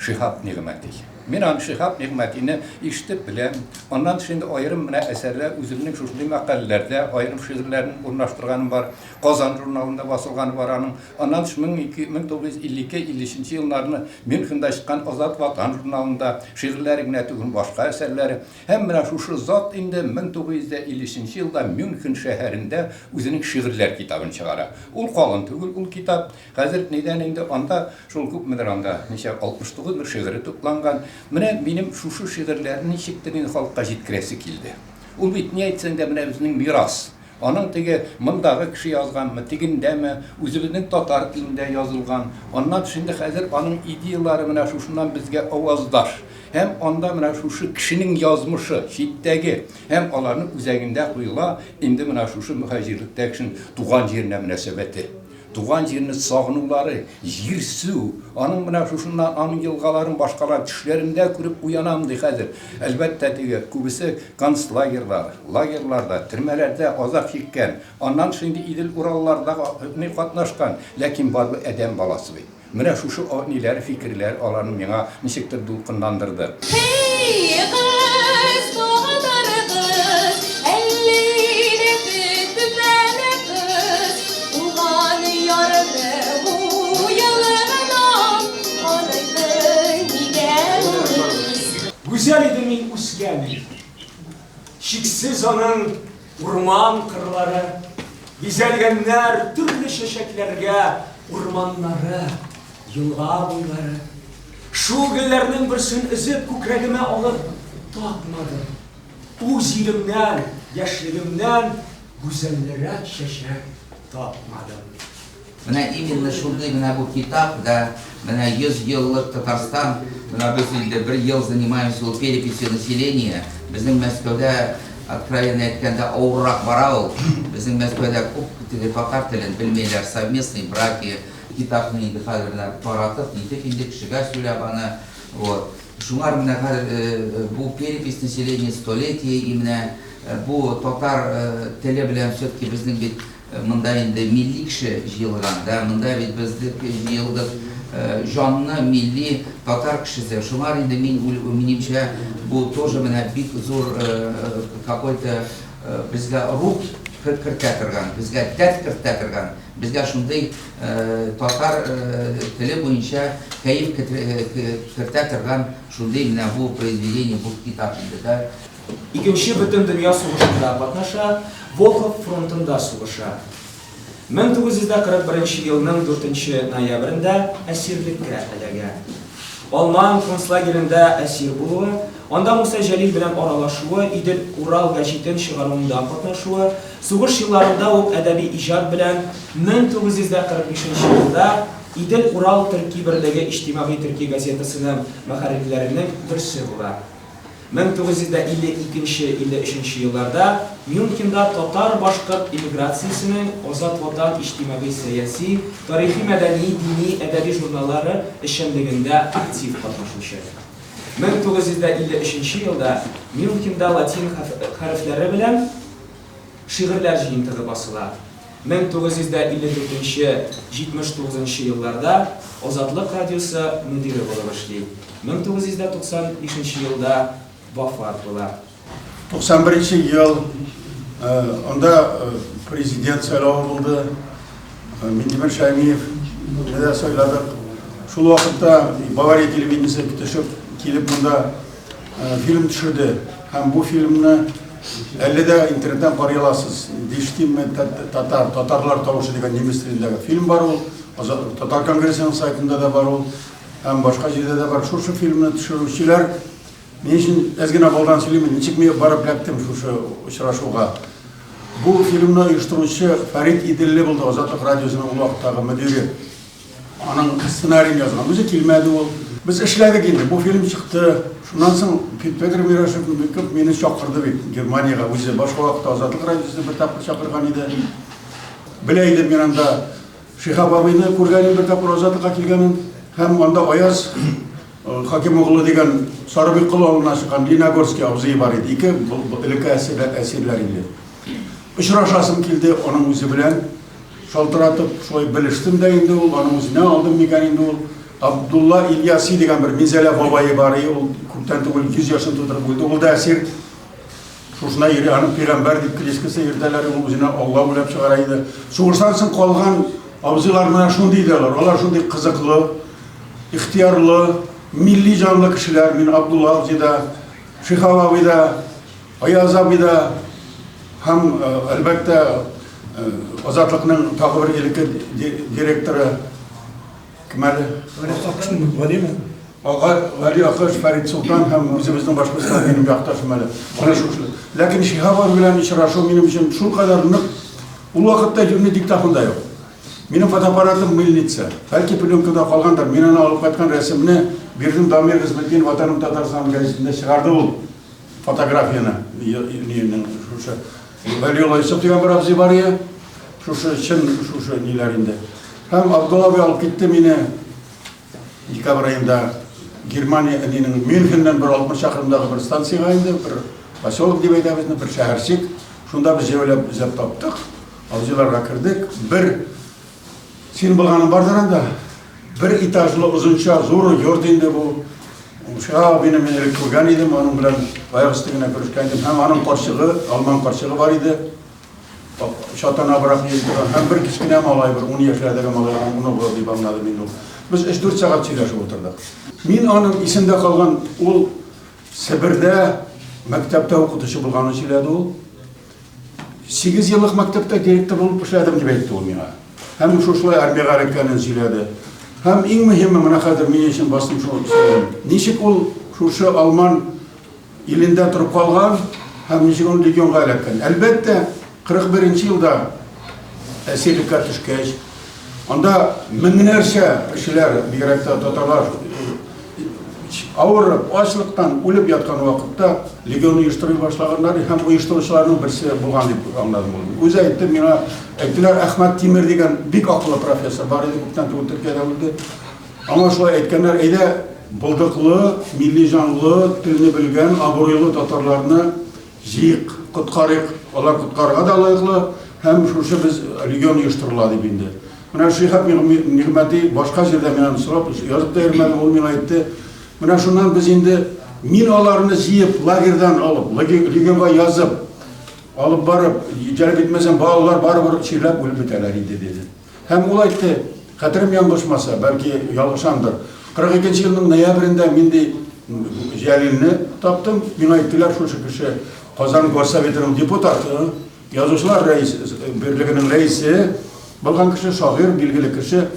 Шиһап Нигъмәти. Мин аны Шиһап Нигъмәтине ишетеп беләм. Аннан тыш инде аерым менә әсәрләр, үземнең шушындый мәкаләләрдә аерым шигырьләрен урнаштырганым бар. Казан журналында басылганы бар аның. Аннан тыш 1952, 53 елларны Мюнхенда чыккан Азат Ватан журналында шигырьләре генә түгел, башка әсәрләре. Һәм менә шушы зат инде 1953 елда Мюнхен шәһәрендә үзенең шигырьләр китабын чыгара. Ул калын түгел ул китап. Хәзер нидән инде анда шул күпмедер анда ничә 69 мер шигыре тупланган. Менә минем шушы шигырьләрне ничектер инде халыкка җиткерәсе килде. Ул бит ни әйтсәң дә менә безнең мирас. Аның теге мондагы кеше язганмы, тегендәме, үзебезнең татар телендә язылган. Аннан тыш инде хәзер аның идеялары менә шушыннан безгә аваздаш. Һәм анда менә шушы кешенең язмышы, читтәге, һәм аларның үзәгендә куела инде менә шушы мөһаҗирлектәге кешенең туган җиренә мөнәсәбәте. Туган җирне сагынулары, җирсү, аның менә шушыннан, аның елгаларын, башкалар төшләремдә күреп уянам, ди хәзер. Әлбәттә, теге күбесе концлагерьлар, лагерьларда, төрмәләрдә азап чиккән, аннан тыш инде Идел-Уралларда ни катнашкан, ләкин барыбер адәм баласы бит. Менә шушы ниләр, фикерләр аларны миңа ничектер дулкынландырды. Һей, кыз, татар кыз, әллә төбәлә кыз, туган ярны уелган, аныкы нигә булмый? Гүзәл иде мин үскән ил. Чиксез аның урман-кырлары, Бизәлгәннәр төрле чәчәкләргә урманнары, елга буйлары. Шул гөлләрнең берсен өзеп күкрәгемә алып тапмадым. Үз илемнән, яшьлегемнән гүзәллерәк чәчәк тапмадым. Менә именно шундый менә бу китап, да, менә 100 еллык Татарстан, менә без инде бер ел занимаемся ул переписью населения. Безнең Мәскәүдә, откровенно әйткәндә, авыррак бара ул. Безнең Мәскәүдә күп теге татар телен белмиләр, совместные браки, китапны инде хәзер менә таратып, нитеп инде кешегә сөйләп аны, вот. Шуңар менә хәзер бу перепись населения столетие и менә бу татар теле белән все-таки безнең бит Монда инде милли кеше җыелган, да, монда бит без җыелдык җанлы милли татар кешесе. Шуңар инде мин, минемчә, бу тоже менә бик зур какой-то безгә рух кертә торган, безгә дәрт кертә торган, безгә шундый татар теле буенча кәеф кертә торган шундый менә бу произведение, бу китап инде, да. Икенче бөтендөнья сугышында катнаша, Волхов фронтында сугыша. 1941 елның дүртенче ноябрендә әсирлеккә эләгә. Алман концлагеренда әсир булуы, анда Муса Җәлил белән аралашуы, Идел-Урал гәҗитен чыгаруында катнашуы, сугыш елларында ук әдәби иҗат белән 1945 елда Идел-Урал төрки берлеге иҗтимагый төрки газетасының мөхәррирләренең берсе була. 1952 нче 53 нче елларда Мюнхенда татар-башкорт эмиграциясенең Азат Ватан иҗтимагый-сәяси, тарихи-мәдәни, дини, әдәби журналлары эшчәнлегендә актив катнашучы. 1953 нче елда Мюнхенда латин хәрефләре белән Шигырьләр җыентыгы басыла. 1954 нче, 79 нчы елларда Азатлык радиосы мөдире булып эшли. 1995 нче елда вафат була. 91 нче ел, анда президент сайлавы булды. Минтимер Шаймиев дә сайладык. Шул вакытта Бавария телевидениесе төшеп килеп монда фильм төшерде. Һәм бу фильмны Әле дә интернеттан карый аласыз. Die Stimme татар, татарлар тавышы дигән немец телендәге фильм бар ул. Татар конгрессының сайтында да бар ул. Һәм башка җирдә дә бар. Шушы фильмны төшерүчеләр ни өчен әз генә алдан сөйлим, ничек мин барып эләктем шушы очрашуга. Бу фильмны оештыручы Фәрит Иделле булды, Азатлык радиосының ул вакыттагы мөдире. Аның сценариен язган. Үзе килмәде ул. Без эшләдек инде. Бу фильм чыкты. Шуннан соң Петр Мирошев мине чакырды бит Германиягә. Үзе башка вакытта Азатлык радиосы бер тапкыр чакырган иде. Белә идем мин анда Шиһап абыйны күргәнен бер тапкыр Азатлыкка килгәнен һәм анда Аяз Хакимоглы дигән Сарыбиккол авылыннан чыккан Леногорский абзые бар иде. Ике элекке әсирләр иде. Очрашасым килде аның үзе белән. Шалтыратып, шулай белештем дә инде ул, аның үзенә алдым микән инде ул. Абдулла Ильяси дигән бер Минзәлә бабае бар иде, ул күптән түгел 100 яшен тутырып үлде. Ул да әсир. Шушына йөри, аның пәйгамбәр дип кличкасы йөртәләр, ул үзенә Алла уйлап чыгара иде. Сугыштан соң калган абзыйлар менә шундый иде алар. Алар шундый кызыклы, ихтыярлы, милли җанлы кешеләр. Мин Абдулла абзый да, Шихаб абый да, Аяз абый да һәм, әлбәттә, Азатлыкның тагы бер элекке директоры кем әле? Галиме? Гали Акыш, Фәрид Солтан һәм үзебезнең Башкортстан минем якташым әле. Менә шушы. Ләкин Шиһап абый белән очрашу минем өчен шулкадәр нык. Ул вакытта юньле диктофон да юк. Минем фотоаппаратым мыльница. Бәлки пленкада калгандыр. Мин аны алып кайткан рәсемне бирдем Дамир Гыйзметдин Ватаным Татарстан гәзитендә чыгарды ул фотографияне. Нинең шушы Вәлиулла Йосыф дигән бер абзый бар иде. Шушы чын шушы ниләр инде. Һәм Абдулла абый алып китте мине декабрь аенда Германия нинең Мюнхеннән бер 60 чакрымдагы бер станциягә инде, бер поселок дип әйтәбез, бер шәһәрчек. Шунда без җәяүләп эзләп таптык. Абзыйларга кердек. Бер син булганың бардыр анда. Бер этажлы озынча зур йорт инде бу. Шиһап абыйны мин элек күргән идем, аның белән аяк өсте генә күрешкән идем. Һәм аның карчыгы, алман карчыгы бар иде. Чатанабрак йөри торган һәм бер кечкенә малай, бер 10 яшьләрдәге малай, аның оныгы дип аңладым инде ул. Без 3-4 сәгать сөйләшеп утырдык. Мин аның исемдә калган ул Себердә мәктәптә укытучы булганын сөйләде ул. 8 еллык мәктәптә директор булып эшләдем дип әйтте ул миңа. Һәм шушылай армиягә эләккәнен сөйләде. Һәм иң мөһиме, менә хәзер мин өчен басым шул сөйләдем. Ничек ул шушы алман илендә торып калган һәм ничек ул легионга эләккән. Әлбәттә, 41 елда әсирлеккә төшкәч, анда меңнәрчә кешеләр, бигрәк тә татарлар, авырып, ачлыктан үлеп яткан вакытта легион оештыру башлаганнар һәм оештыручыларның берсе булган дип аңладым ул. Үзе әйтте миңа, әйттеләр, Әхмәт Тимер дигән бик акыллы профессор бар иде, күптән түгел Төркиядә үлде. Аңа шулай әйткәннәр, әйдә, булдыклы, милли җанлы, телне белгән, абруйлы татарларны җыйык, коткарыйк, алар коткарырга да лаеклы һәм шушы без легион оештырыла дип инде. Менә Шиһап Нигъмәти башка җирдә мин аны сорап, язып та йөрмәдем, ул миңа әйтте, менә шуннан без инде мин аларны җыеп, лагерьдан алып, легионга язып, алып барып, җәлеп итмәсәм, балалар барыбер чирләп үлеп бетәләр иде, диде. Һәм ул әйтте, хәтерем ялгышмаса, бәлки ялгышамдыр, 42 нче елның ноябрендә мин ди Җәлилне таптым, миңа әйттеләр, шушы кеше Казан горсоветының депутаты, Язучылар рәис, берлегенең рәисе булган кеше, шагыйрь, билгеле кеше.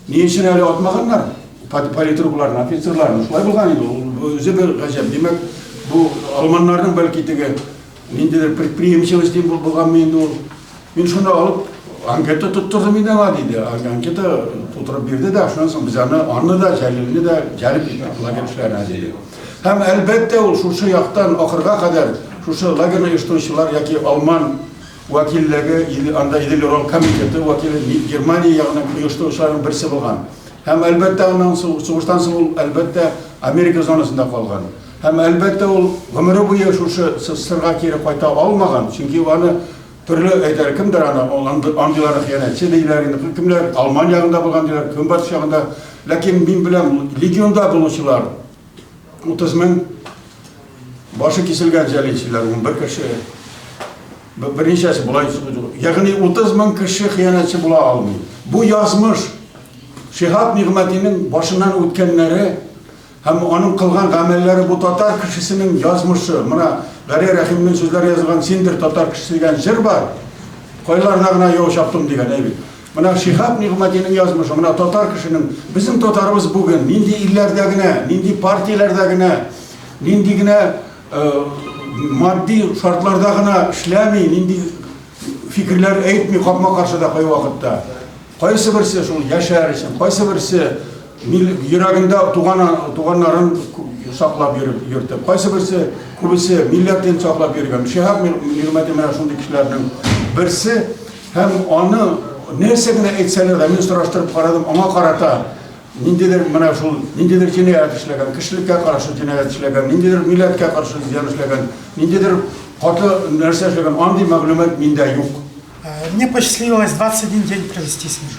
Ни өчен әле атмаганнар политрукларны, офицерларны? Шулай булган инде, ул үзе бер гаҗәп. Димәк, бу алманнарның бәлки теге ниндидер предприимчивость дип булганмы инде ул. Мин шуны алып анкета тоттырдым инде аңа, диде. Анкета тутырып бирде дә, шуннан соң без аны, аны да, Җәлилне дә җәлеп иттек лагерь эшләренә, диде. Һәм, әлбәттә, ул шушы яктан ахырга кадәр шушы лагерьны оештыручылар яки алман вәкиллеге, анда Идел-Урал комитеты вәкиле, Германия ягының оештыручыларының берсе булган. Һәм, әлбәттә, аннан соң, сугыштан соң ул, әлбәттә, Америка зонасында калган. Һәм, әлбәттә, ул гомере буе шушы СССРга кире кайта алмаган, чөнки аны төрле әйтәләр, кемдер аны андыйларны хыянәтче диләр инде, кемнәр Алман ягында булган диләр, Көнбатыш ягында. Ләкин мин беләм, легионда булучылар 30 мең башы киселгән җәлилчеләр 11 кеше. Берничәсе болай ягъни 30 мең кеше хыянәтче була алмый. Бу язмыш Шиһаб Нигъмәтинең башыннан үткәннәре һәм аның кылган гамәлләре бу татар кешесенең язмышы. Менә Гәрәй Рәхимнең сүзләре язылган Синдер татар кешесе дигән җыр бар. Кайларда гына яу чаптым дигән, әй бит. Менә Шиһаб Нигъмәтинең язмышы, менә татар кешенең, безнең татарыбыз бүген нинди илләрдә генә, нинди партияләрдә генә, нинди генә матди шартларда гына эшләми, нинди фикерләр әйтми капма-каршы да кайвакытта. Кайсы берсе шул яшәр өчен, кайсы берсе йөрәгендә туган туганнарын саклап йөреп йөртеп, кайсы берсе күбесе милләтен саклап йөргән. Шиһаб Нигъмәти менә шундый кешеләрнең берсе. Һәм аны нәрсә генә әйтсәләр дә, мин сораштырып карадым, аңа карата ниндидер менә шул ниндидер җинаять эшләгән, кешелеккә каршы җинаять эшләгән, ниндидер милләткә каршы зыян эшләгән, ниндидер каты нәрсә эшләгән, андый мәгълүмат миндә юк. Мне посчастливилось 21 день провести с ним.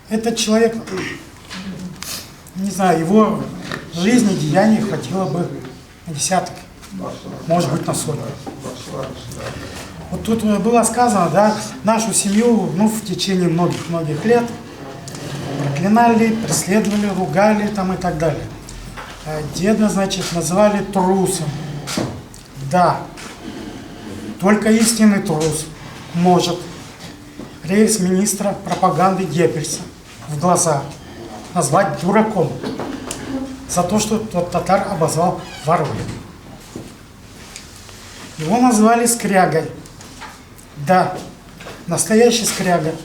Этот человек... Не знаю, его жизни, деяний хватило бы на десяток, может быть, на сотню. Вот тут было сказано, да, нашу семью, ну, в течение многих-многих лет проклинали, преследовали, ругали там и так далее. Деда, значит, называли трусом. Да, только истинный трус может рейхсминистра пропаганды Геббельса в глаза назвать дураком за то, что тот татар обозвал ворой. Его назвали скрягой. Да, настоящий скряга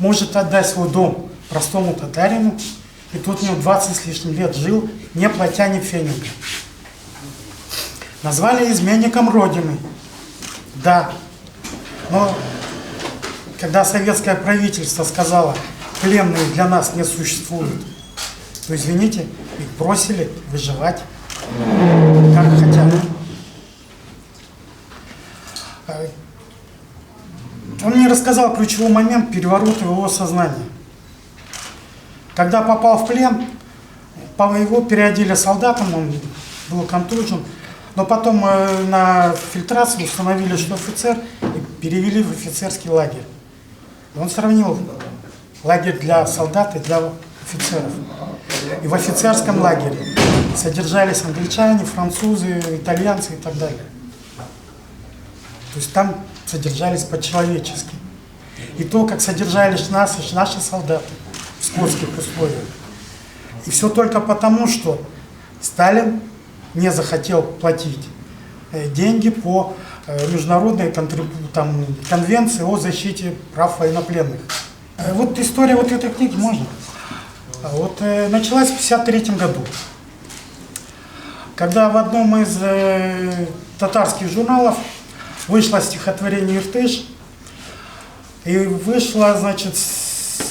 может отдать свой дом простому татарину, и тот у него 20 с лишним лет жил, не платя ни фенинга. Назвали изменником Родины. Да, но когда советское правительство сказало, пленные для нас не существуют, то, извините, их бросили выживать как хотят. Он мне рассказал ключевой момент переворота его сознания. Когда попал в плен, его переодели солдатом, он был контужен, но потом на фильтрацию установили, что офицер, и перевели в офицерский лагерь. Он сравнил лагерь для солдат и для офицеров. И в офицерском лагере содержались англичане, французы, итальянцы и так далее. То есть там содержались по-человечески. И то, как содержались нас, наши солдаты в скотских условиях. И все только потому, что Сталин не захотел платить деньги по международной конвенции о защите прав военнопленных. Вот история вот этой книги можно. Вот началась в 1953 году, когда в одном из татарских журналов вышло стихотворение «Иртыш», и вышло, значит, с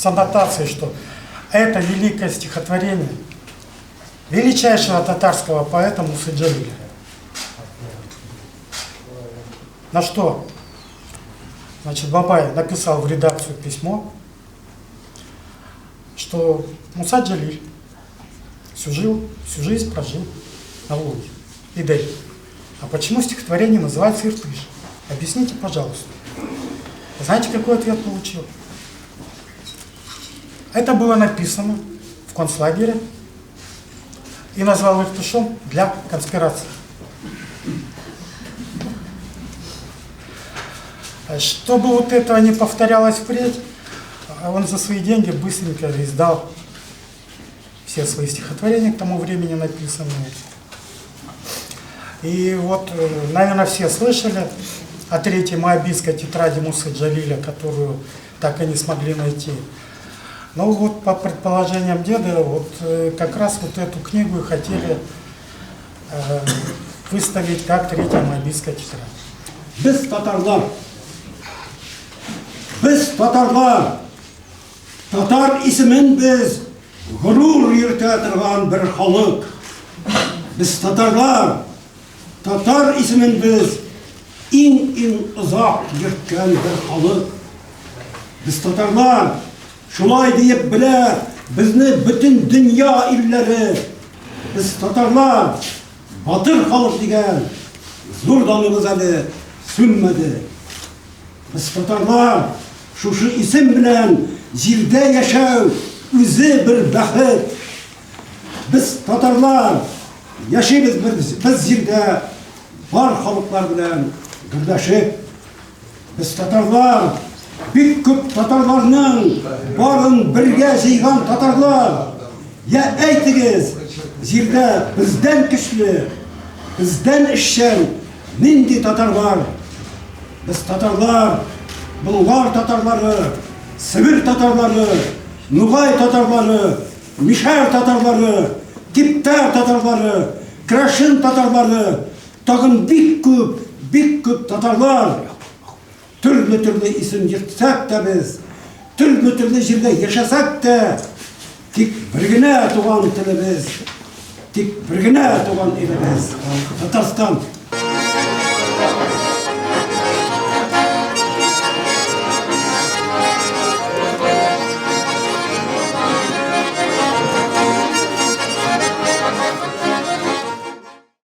аннотацией, что это великое стихотворение величайшего татарского поэта Мусы Джалиля. На что, значит, Бабай написал в редакцию письмо, что Муса Джалиль всю жизнь прожил на Волге. И далее. А почему стихотворение называется «Иртыш»? Объясните, пожалуйста. Знаете, какой ответ получил? Это было написано в концлагере и назвал Иртышом для конспирации. Чтобы вот этого не повторялось впредь, он за свои деньги быстренько издал все свои стихотворения, к тому времени написанные. И вот, наверное, все слышали о третьей моабитской тетради Мусы Джалиля, которую так и не смогли найти. Но вот по предположениям деда, вот как раз вот эту книгу и хотели выставить как третья моабитская тетрадь. Без татарлар, без татарлар, татар исемен без горур йөртә торган бер халык. Без татарлар, татар исемен без иң-иң озак йөрткән бер халык. Без татарлар, шулай диеп белә безне бөтен дөнья илләре. Без татарлар, батыр халык дигән зур даныбыз әле сүнмәде. Без татарлар, шушы исем белән җирдә яшәү үзе бер бәхет. Без татарлар, яшибез без җирдә бар халыклар белән гөрләшеп. Без татарлар, бик күп татарларның барын бергә җыйган татарлар. Я әйтегез, җирдә бездән көчле, бездән эшчән нинди татарлар? Без татарлар, Болгар татарлары, Себер татарлары, Нугай татарлары, Мишәр татарлары, Типтәр татарлары, Крәшен татарлары, тагын бик күп, бик күп татарлар. Төрле-төрле исем йөртсәк тә без, төрле-төрле җирдә яшәсәк тә, тик бер генә туган телебез, тик бер генә туган илебез, Татарстан.